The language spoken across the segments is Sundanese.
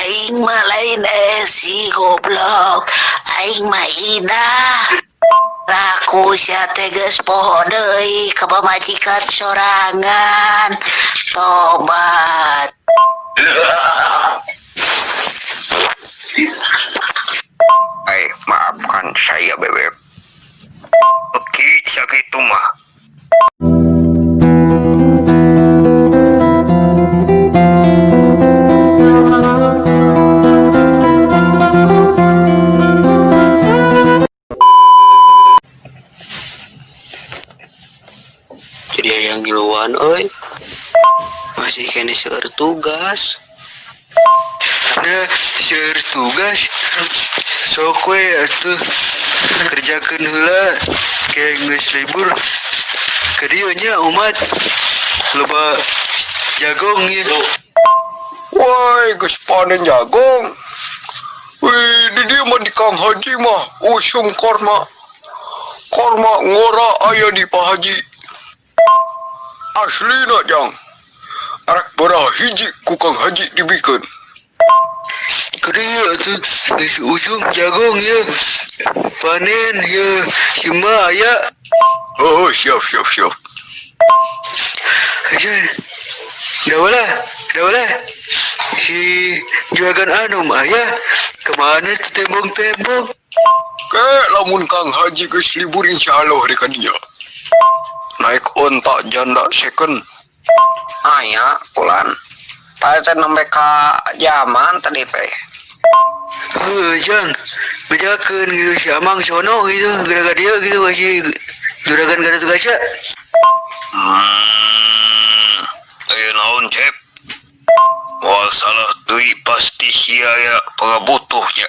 Aing mah lain Esi, goblok. Aing mah Ida. Aku sia teh geus poho deui ka pamajikan sorangan. Tobat. Ay, maafkan saya, Bebek. Oke, sakitu mah. Jadi hayang ngiluan euy. Masih keneh seueur tugas. Nah, seueur tugas sok we atuh kerjakeun heula ke geus libur ke dieu nya umat loba jagong ieu. Woi, geus panen jagong. Wih, di dieu mah di Kang Haji mah usum korma. Korma ngora aya di Pak Haji. Aslina jang. Arek baraha hiji ku Kang Haji dibikeun. Ke dieu atuh geus usum jagong ieu. Panen ieu si Ma aya. Oh, siap siap siap. Aja. Dah lah, dah lah. Si juragan Anum aya kemana tembong-tembong? Ke lamun Kang Haji geus libur insyaallah rek ka dieu. Naik onta janda second. Aya kulan. Tadi teh nembe ka zaman tadi teh. Heuh, jang. Bejakeun gitu si Amang sono gitu, gara-gara dia gitu si juragan Gatot Kaca. Aya naon, Cep? Moal salah deui pasti sia aya pangabutuhnya.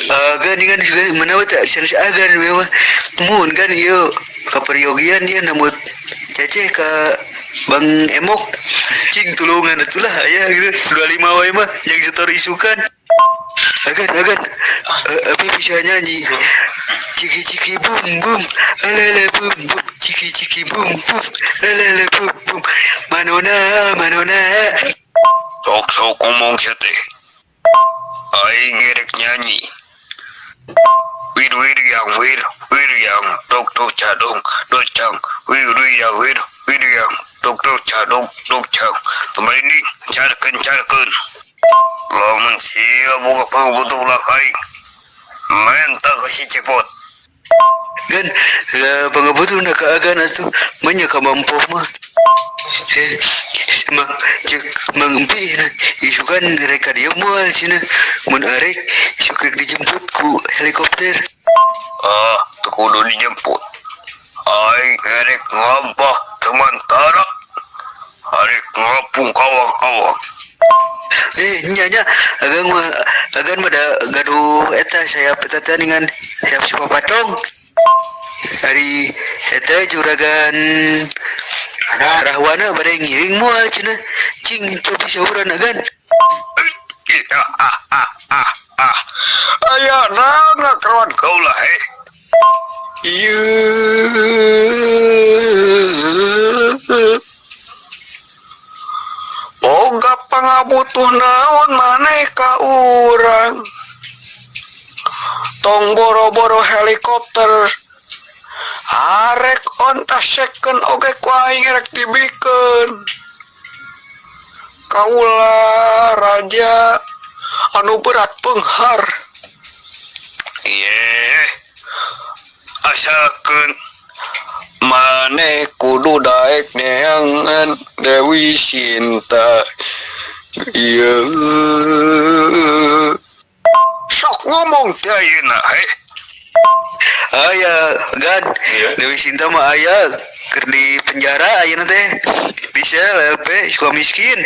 Agan kan mana tak sanes agan memang mun kan ieu kaperyogian dia nambut ceceh ka Bang Emok cing tulungan atulah aya gitu 25 wae mah yang setor isukan. Agan agan abi bisa nyanyi ciki ciki bum bum alala bum bum ciki ciki bum bum alala bum bum manona manona. Sok sok ngomong sia teh. Aing erek nyanyi. Wir wir yang wir wir yang dok dok cadong dok cang wir wir yang wir wir yang dok dok cadong dok cang. Kembali ni carkeun carkeun. Lamun sia boga pangabutuh lah aing. Menta ka si Cepot. Gan lah pangabutuh na ka agan atuh manya ka mampoh mah. Mang cek Mang Empi na isukan rek ka dieu moal cenah mun arek isuk rek dijemput ku helikopter. Ah, teu kudu dijemput. Aing erek ngampah sementara. Arek ngapung kawang-kawang. Nya nya agan mah agan mah da gaduh eta sayap eta teh ningan sayap si papatong. Ari eta juragan Rahwana bade ngiring moal cenah cing topi sauran agan. Ah ah ah ah. Aya naon kawan kaula eh. Ieu. Boga pangabutuh naon maneh ka urang. Tong boro-boro helikopter. Arek onta second oge ku aing rek dibikeun. Kaula raja anu berat peunghar. Ieu asalkeun maneh kudu daek neangan Dewi Sinta. Ieu sok ngomong teh ayeuna heh. Aya gan Dewi Sinta mah aya keur di penjara ayeuna teh di sel LP Sukamiskin.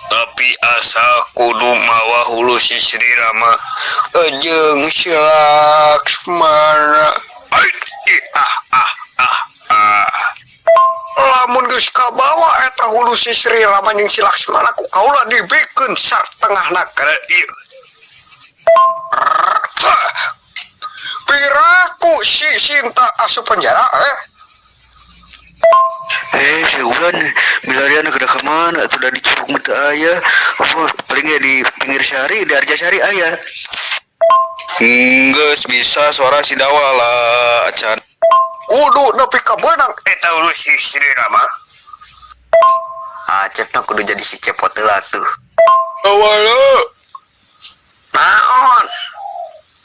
Tapi asa kudu mawa hulu si Sri Rama jeung si Laksmana. Ah ah ah ah. Lamun geus kabawa eta hulu si Sri Rama jeung si Laksmana ku kaula dibikeun satengahna kana ieu. Piraku si Sinta asup penjara eh. Eh, sebulan milarian ke ka mana atuh, da di Curug mah teu aya. Wah, paling ge di pinggir sari, di Arjasari aya. Geus bisa suara si dawa lah acan. Kudu nepi ka beunang. Eta urus istrina mah. Acep na kudu jadi si Cepot heula tuh. Awalnya Naon?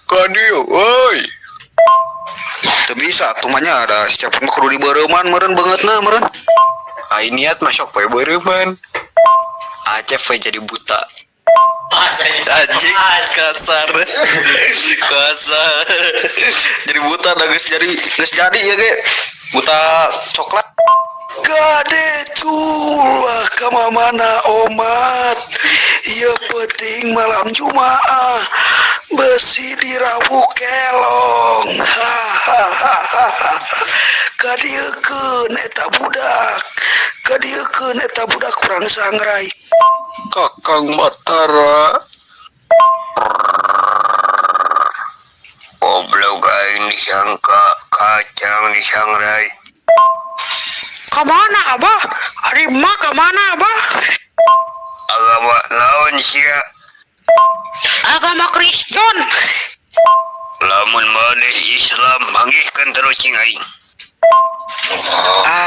Ka dieu euy. Teu bisa atuh mah nya, ada si Cepot mah kudu dibeureuman meureun beungeutna meureun. Ai niat masuk we beureuman. Acep we jadi buta. Anjing, kasar. Kasar. Jadi buta dah geus jadi, geus jadi ya ge. Buta coklat. Kade culah mana omat. Ieu penting malam Jumaah besi dirawu kelong. Hahaha, kadieukeun eta budak, kadieukeun eta budak kurang sangrai. Kakang Batara. Goblok, aing disangka kacang disangrai. Kemana, Abah? Ari mah kemana, Abah? Agama naon sia? Agama Kristen. Lamun maneh Islam, manggihkeun tarucing aing.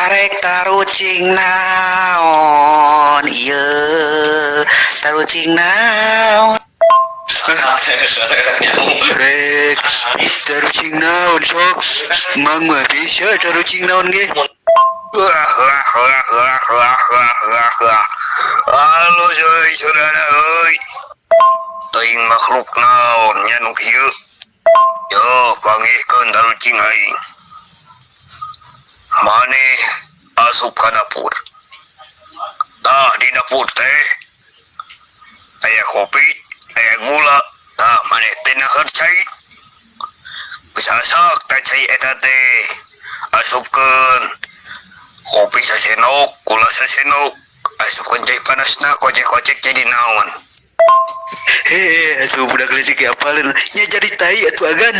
Arek tarucing naon ieu? Tarucing naon? Rek tarucing naon sok? Mang mah bisa tarucing naon ge. Wah wah wah wah wah wah wah wah. Halus euy, saudara euy. Teuing makhluk naon nya nu kieu? Yo, panggihkeun tarucing aing. Maneh asup ka dapur. Tah, di dapur teh aya kopi, aya gula. Tah, maneh teh naheur cai. Geus asak tah cai eta teh. Asupkeun kopi sasendok, gula sasendok. Asupkeun cai panasna, kocek-kocek, jadi naon? Hehe, atuh budak leutik ge apaleun nya, jadi tai atuh agan.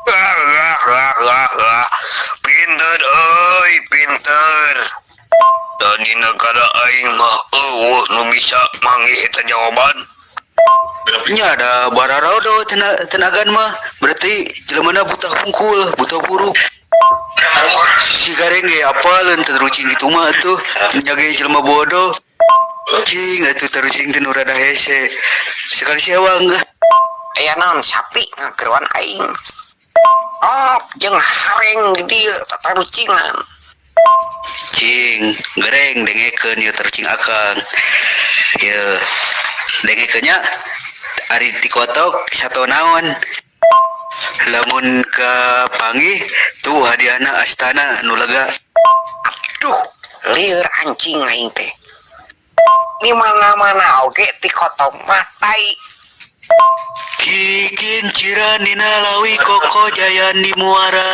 Wah, wah, wah, wah, wah. Pinter euy, pinter. Dan di negara aing mah euweuh nu bisa manggih eta jawaban. Nya ada bararodo tenagan mah berarti jelemana buta hungkul, buta buruk. Si gareng ge apaleun tarucing kitu mah atuh, nya ge jelema bodoh. Cing atuh, tarucing teh nu rada hese sekali sewang. Aya naon sapi ngageroan aing? Oh, jeung hareng di dieu tatarucingan. Cing gereng, dengekeun ieu tarucing akang ieu, dengekeun nya. Ari tikotok sato naon? Lamun kapanggih tuh hadiahna astana nu lega. Aduh, lieur anjing aing teh. Di mana-mana oge tikotok mah tai. Kikinciran dina lawi, koko jayan di muara.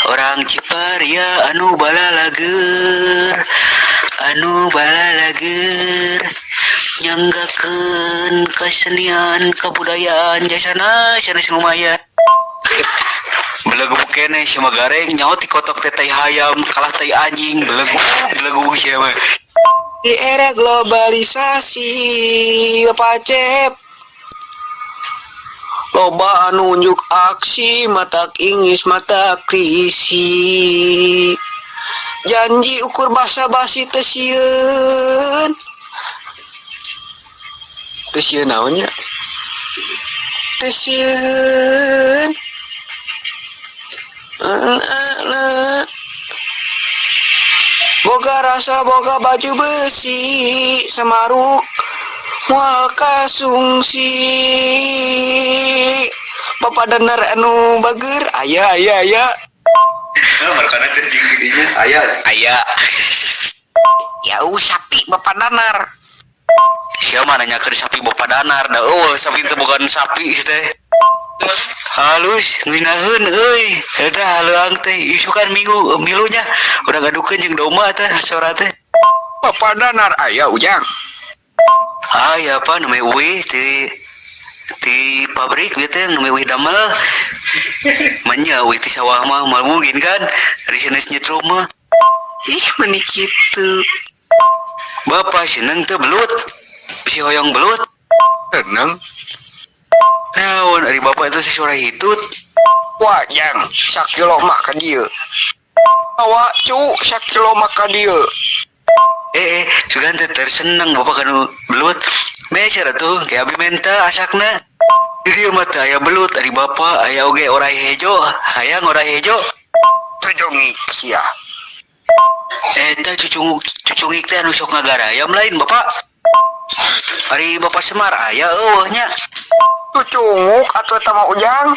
Orang Ciparia anu balalager, anu balalager, nyanggakeun kesenian kebudayaan jasana sanes lumayan. Beleguk keneh sia mah gareng, nyaho tikotok teh tai hayam kalah tai anjing. Beleguk beleguk sia mah. Di era globalisasi, Bapak Cep, loba anu unjuk aksi, matak Inggris matak krisi. Janji ukur basa basi teu sieun. Teu sieun naonnya? Teu sieun. Boga rasa, boga baju besi, semaruk moal kasungsi. Bapak Danar anu bager aya aya aya. Markana teh jeung didinya aya. Aya ya sapi Bapak Danar. Siapa nanyakeun sapi Bapak Danar da eueuh sapi teh, bukan sapi teh. Halus ngeunaheun euy, eta haleuang teh isukan minggu milunya urang gadukeun jeung domba teh sora teh. Bapak Danar aya, Ujang? Aya, apa namanya, uih ti ti pabrik gitu teh, namanya uih damel. Manya we ti sawah mah moal mungkin kan ari sanes nyetrum mah. Ih, meni kitu. Bapak seneng teu belut? Bisi hoyong belut? Seneng. Naon ari bapak itu si suara hitut. Wah, jang, sakilo mah ka dieu. Awa cu, sakilo mah ka dieu. Eh, sugan teh terseneng bapak kanu belut. Meser atuh, kayak abi menta asakna. Di dieu mah teu aya belut ari bapak aya oge orai hejo, hayang orai hejo. Cucungik sia. Eta cucunguk cucungik teh anu sok ngagarayam lain bapak. Ari bapak Semar aya eueuh nya. Cucunguk atuh eta mah Ujang.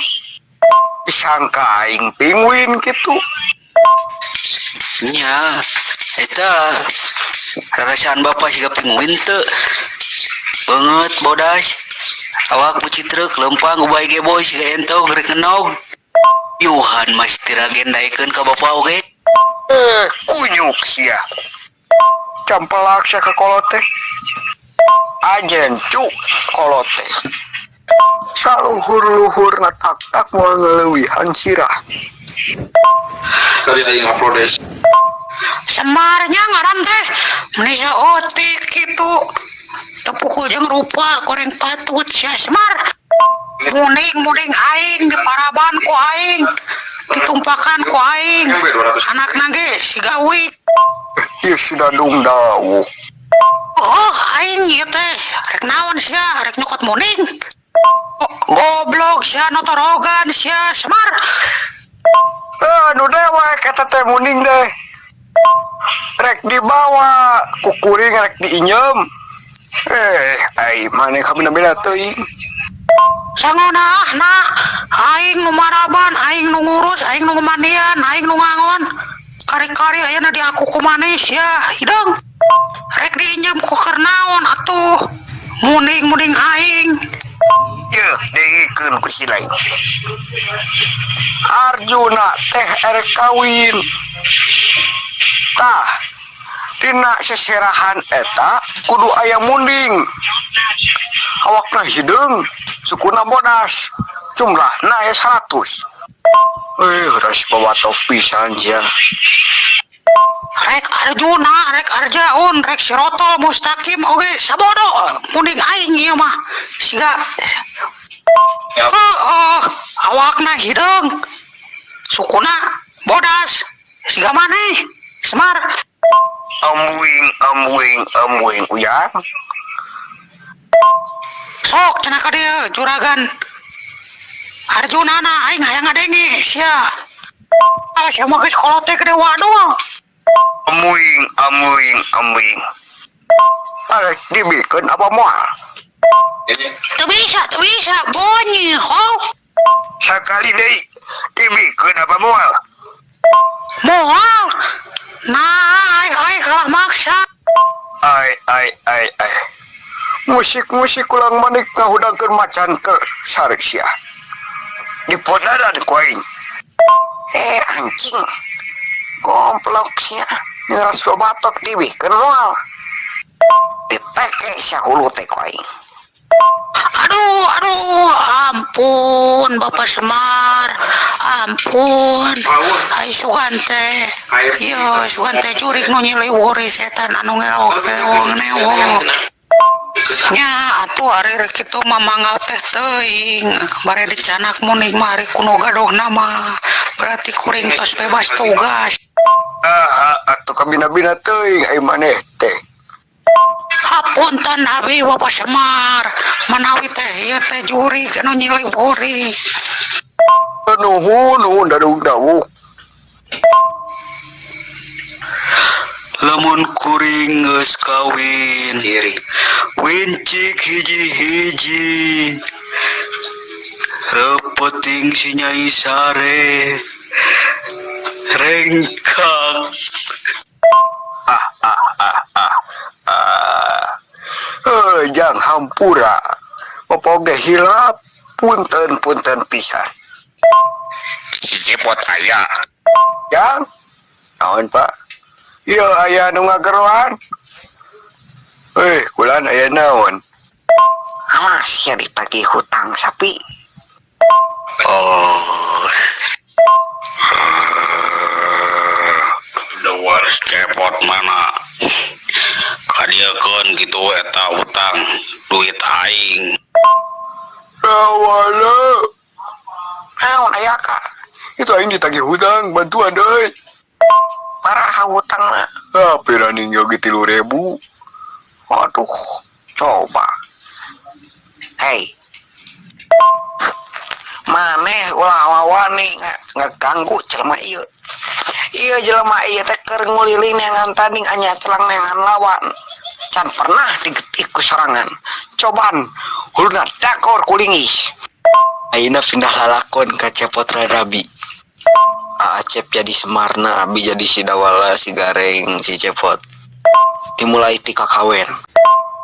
Disangka aing pinguin kitu. Nya, eta rarasaan bapak siga pinguin teu. Beungeut bodas. Awak mucitreuk lempang ubay geboy siga entog rek ngenog. Yuhan mas tiragen daekeun ka bapak oge. Eh, kunyuk sia. Campelak sia ka kolot teh. Ajen cu kolot teh. Saluhur-luhurna tak-tak moal ngaleuwihan sirah. Kali aing upload des. Semarnya ngaran teh meni saeutik kitu. Teu jeung rupa goreng patut sia Semar. Munding-munding aing diparaban ku aing. Ditumpakan ku aing. Anakna ge siga uik. Ieu si Dadung dawuh. Oh, aing ieu teh rek naon sia rek nyokot munding. Goblok sia notorogan sia Semar. Eh, nu dewek eta teh munding deh. Rek dibawa, ku kuring rek diinjem. Eh, ai maneh kabina-bina teuing. Sangeunahna aing nu maraban, aing nu ngurus, aing nu mandian, aing nu ngangon. Kari-kari ayeuna diaku ku maneh sia hideung. Rek diinjem ku keur naon atuh. Munding-munding aing. Yeuh, dengekeun ku si lain. Arjuna teh erek kawin. Tah, dina seserahan eta kudu aya munding. Awakna hideung, sukuna bodas. Jumlahna aya 100. Eh, ras bawatok pisan sia. Rek Arjuna, rek Arjaun, rek Sirotol Mustaqim oge sabodo munding aing ieu mah. Siga heeh, awakna hideung. Sukuna bodas. Siga maneh Semar. Ambuing, ambuing, ambuing Ujang. Sok cenah ka dieu juragan Arjuna na aing hayang ngadenge sia. Ah, sia mah geus kolot teh gede waduh. Ambuing, ambuing, ambuing. Arek dibikeun apa moal? Teu bisa, bunyi ho. Sakali deui dibikeun apa moal? Moal. Nah, aing aing kalah maksa. Ai ai ai ai. Musik-musik ulang manik ngahudangkeun macan ke sarik sia. Dipodaran ku aing. Eh anjing. Goblok sia. Ngeras batok dibikeun moal. Diteke sia hulu teh ku aing. Aduh, aduh, ampun Bapak Semar. Ampun. Ai sugan teh. Ieu sugan teh jurig nu nyiliwuri setan anu ngelok-ngelok newok. Nya atuh ari rek kitu mah mangga teh teuing. Bari dicanak munding mah ari kuno gadohna mah. Berarti kuring tos bebas tugas. Ah, atuh kabina-bina teuing ai maneh teh. Hapunten abi Bapak Semar. Manawi teh ieu teh jurig anu nyiliwuri. Nuhun, nuhun Dadung dawuh. Lamun kuring geus kawin. Wincik hiji-hiji. Repeting si Nyai Sare. Rengkak. Ah ah ah ah ah. Eh, jang hampura. Bapak ge hilap. Punten punten pisan. Si Cepot aya. Jang. Naon, Pak? Ieu aya nu ngageroan. Eh, kulan aya naon? Awas sia ditagih hutang sapi. Oh. Dewar cepot mana kadieukeun kitu eta utang duit aing. Awalnya Naon aya ka? Itu aing ditagih hutang, bantuan deui. Parah hutangna. Ah, piraning yogi 3.000. Aduh, coba. Hei. Maneh ulah wawani ngeganggu jelema ieu. Ieu jelema ieu teh keur nguliling neangan tanding anya celang neangan lawan. Can pernah digetik ku sorangan. Cobaan huluna dagor kulingis. Ayeuna pindah lalakon ka Cepot Rarabi. Acep jadi Semarna, Abi jadi si Dawala, si Gareng, si Cepot. Dimulai ti kakawen.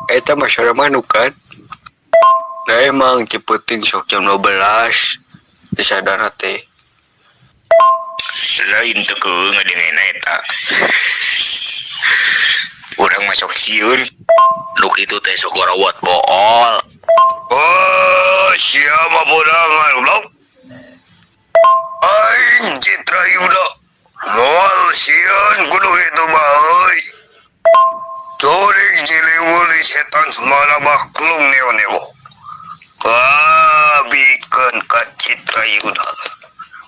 Eta mah suara manuk kan? Nah emang ciputing sok jam 12 disadana teh. Lain teu keueung ngadengena eta. Urang masuk sieun. Nu kitu teh sok garawat bool. Oh, siapa bodangan goblok? Aing Citra Yuda. Moal sieun kudu itu mah euy. Jurig ciliwuli setan semana baklung neo neo. Kabikeun ka Citra Yuda.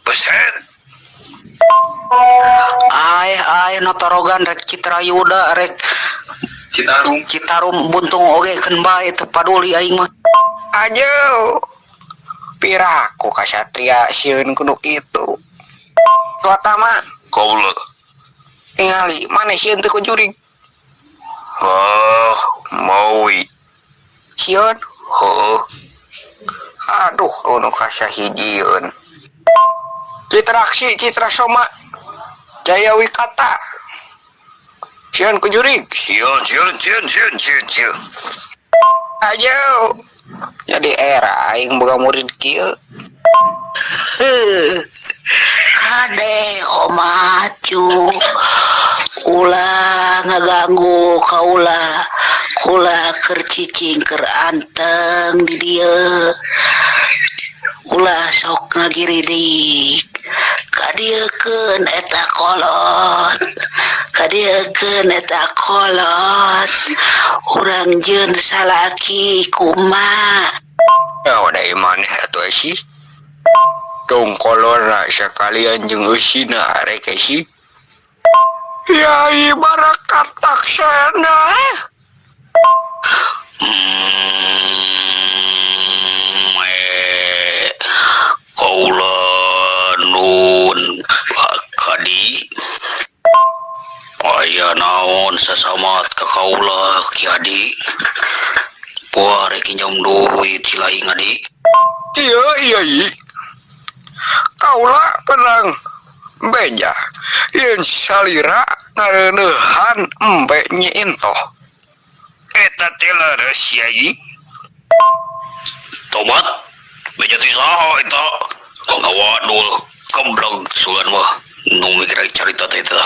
Beset. Ay ay notorogan rek Citra Yuda rek Citarum. Citarum buntung oge keun bae teu paduli aing mah. Aduh. Piraku kasatria sieun kudu itu. Tuatama Kaula. ningali maneh sieun teu ku jurig. Ah, maui. Sieun. Heuh. Aduh, anu kasahijieun. Citraksi, Citra Soma, Jaya Wikata. Sieun ku jurig. Sieun sieun sieun sieun sieun sieun. Aduh. Jadi era aing boga murid kieu. Kade omacu ulah ngaganggu kaula kula keur cicing keur anteng di dieu ulah sok ngagiridik kadieukeun eta kolot kadieukeun eta kolot urang jeung salaki kumaha. Ya udah maneh atuh sih. Dong kolona sekalian jeung eusina rek sih. Yai barakat taksana. Kaula nun Pak Kadi. Aya naon sasamat ka kaula Ki Adi. Poa rek injam duit si laing Adi. Iya iya iya. Kaula penang beja yen salira ngareuneuhan embe Nyi Intoh. Eta teh leres yai. Tobat beja ti saha eta? Kok ngawadul kebleng sugan mah nu mikir carita teh eta.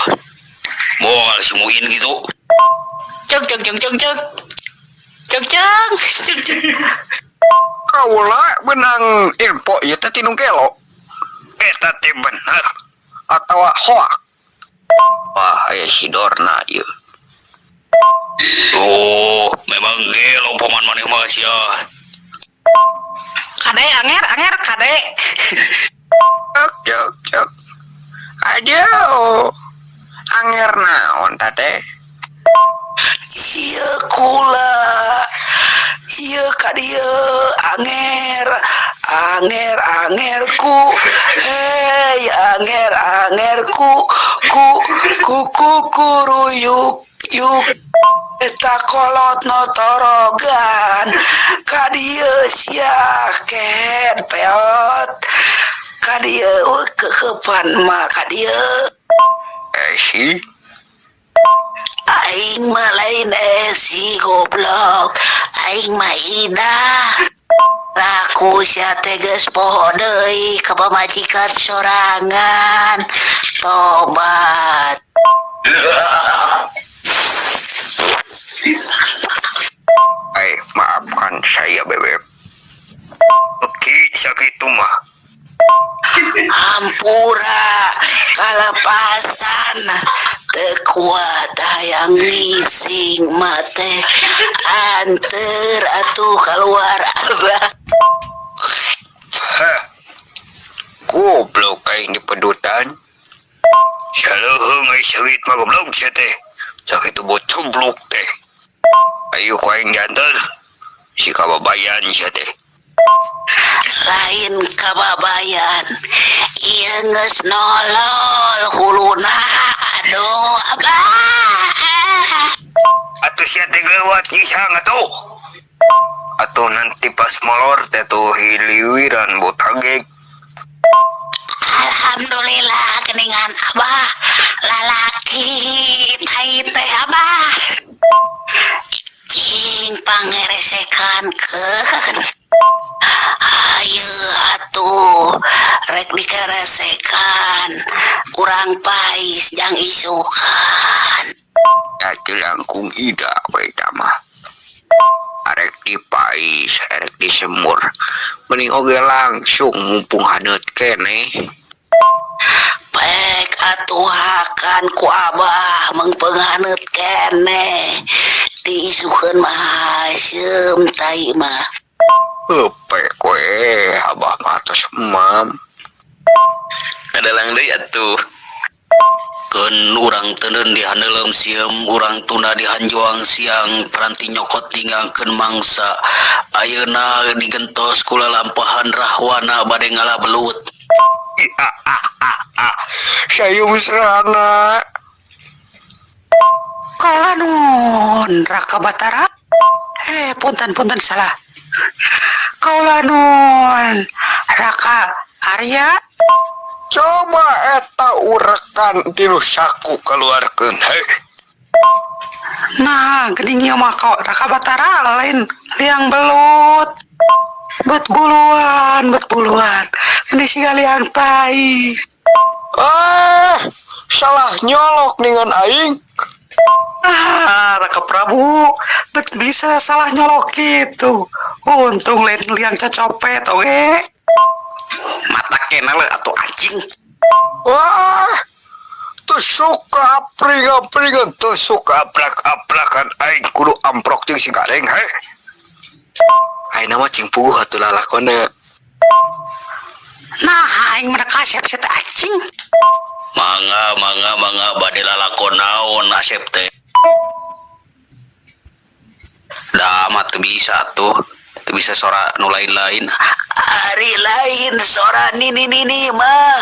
Moal si Muin gitu. Ceng ceng ceng ceng ceng ceng ceng ceng ceng. Kaula menang info ieu teh tinu gelo Eta teh bener. atawa hoak. Wah, aya si Dorna ieu. Oh, memang gelo paman maneh mah sia. Kade anger anger kade. Cek cek cek. Aduh. Anger naon tate? Ieu kula ieu ka dieu anger anger angerku hei anger angerku ku ku ku kuruyuk yuk eta kolot notorogan ka dieu sia ket peot ka dieu eueuh kekepan mah ka dieu. Eh si Aing mah lain esi goblok aing mah Ida aku sia teh geus poho deui ka pamajikan sorangan tobat. Eh, maafkan saya bebek. Oke, sakitu mah. Ngising mah teh anter atuh keluar, Abah. Hah. Goblok aing dipedutan. Saleuheung ai seungit mah, goblok sia teh. Sakitu bocoblok teh. Ayo ku aing diantar. Si kababayan sia teh. Lain kababayan. Ieu geus nolol huluna. Aduh, Abah. Atuh sia teh lewat ngisang atuh. Atuh nanti pas molor teh tuh hiliwiran botagek. Alhamdulillah geningan, Abah, lalaki tai teh, Abah. Cing pangeresekan keun. Ayo atuh rek dikeresekan. Urang pais jang isukan. Atuh langkung ida we eta mah. Arek dipais, arek disemur. Mending oge langsung mumpung haneut keneh. Pek atuh hakan ku Abah mengpenghaneut keneh. Diisukeun mah haseum tai mah. Pek we, Abah mah tos emam. Kadalang deui atuh. Keun urang teuneun di haneuleum sieum, urang tunda di hanjuang siang, paranti nyokot ninggangkeun mangsa. Ayeuna digentos ku lalampahan Rahwana bade ngala belut. Ah, ah, ah, ah. Sayung serana. Kala nun, Raka Batara. Eh, punten, punten, salah. Kaula nun, Raka Arya. Coba eta urekan tilu saku keluarkeun hei. Nah, geuning ieu mah kau Raka Batara lain liang belut. Bet buluan, bet buluan. Ini siga liang tai. Ah, salah nyolok dengan aing. Ah, Raka Prabu, bet bisa salah nyolok gitu. Untung lain liang cocopet, oke. Mata kena le atuh, anjing. Wah, tuh suka apring-apringan, Tuh suka aplak-aplakan, aing kudu amprok jeung si gareng hei. Ayeuna mah cing puguh atuh lalakonna. Nah, aing mah kasep sia teh, anjing. Mangga, mangga, mangga, bade lalakon naon Asep teh? Dah mah teu bisa tuh. Teu bisa sora nu lain-lain. Ari lain sora nini nini mah.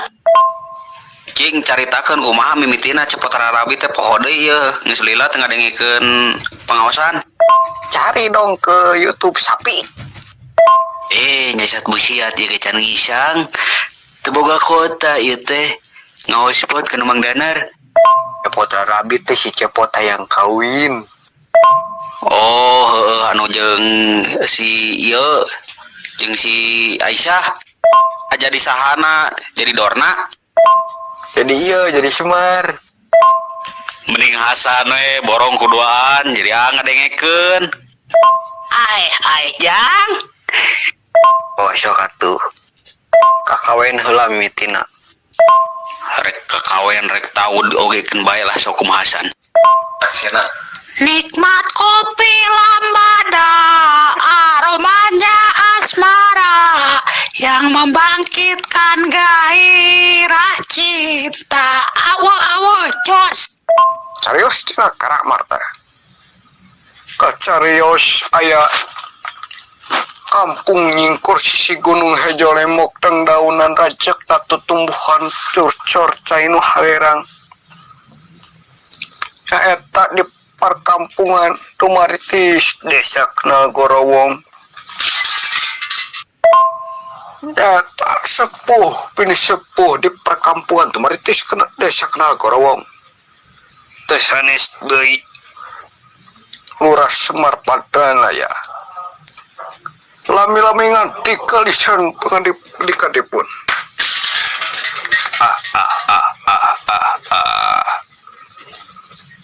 Cing caritakeun kumaha mimitina Cepot Rarabi teh, poho deui ieu. Geus lila teu ngadengekeun pengaosan. Cari dong ke YouTube sapi. Eh, nyasat busiat ieu ge can ngisang. Teu boga kota ieu teh. Ngahospot kana Mang Danar. Cepot Rabi teh si Cepot hayang kawin. Oh, heueuh, anu jeung si ieu, jeung si Aisyah. Jadi sahana, jadi Dorna. Jadi iya, jadi Semar. Mending Hasan we borong kuduaan jadi ah ngadengekeun. Ai ai jang. Oh, sok atuh. Kakawen heula mimitina. Rek kakawen rek tahu oge keun bae lah, sok kumaha Hasan. Aksena. Nikmat kopi lambada, aromanya asmara yang membangkitkan gairah cinta. Awo awo jos. Carios cenah karamar teh. Kacarios aya kampung nyingkur sisi gunung hejo lemok dang daunan rajek tumbuhan curcor cai nu halerang. Eta di perkampungan Tumaritis, Desa Kenal Gorowong. Eta sepuh pini sepuh di perkampungan Tumaritis kena Desa Kenal Gorowong. Teu sanes deui. Lurah Semar Padana ya. Lami-lami nganti kalisan pangandikadipun. Ah ah ah ah ah ah.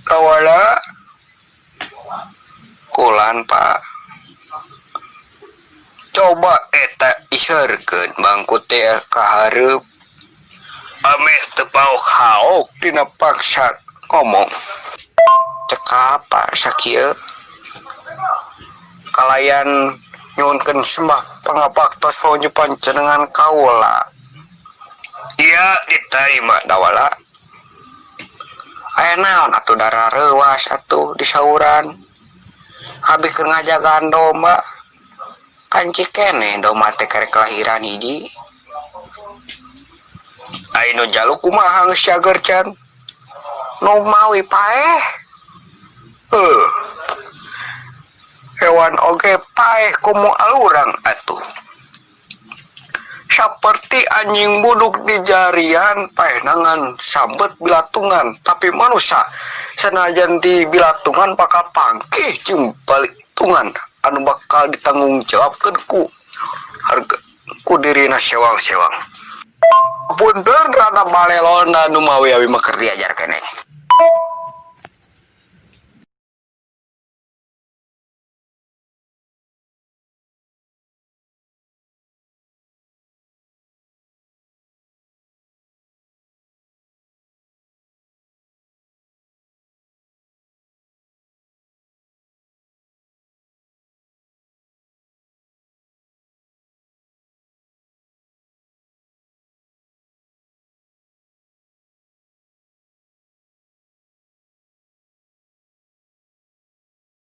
Kawala kulan, Pak. Coba eta iseurkeun bangku teh ka hareup. Ameh teu paok haok. Dina paksat ngomong. Cek Cilaka, Pak, sakieu kalayan nyuhunkeun sembah pangabaktos paunjuk panjenengan kaula. Iya, diterima, Dawala. Aya naon atuh darah reuwas atuh disauran? Abi keur ngajagaan domba kanci keneh, domba teh karek kelahiran hiji. Ai nu jalu kumaha, geus cager can? Nu mawi paeh. Heuh. Hewan oge paeh, komo alurang atuh. Seperti anjing buduk di jarian paeh nangan sambet bilatungan, tapi manusia sanajan di bilatungan bakal pangkih jeung balitungan anu bakal ditanggung jawabkeun ku harga ku dirina sewang-sewang. Punten rada balelona, nu mawi abi mah keur diajar keneh.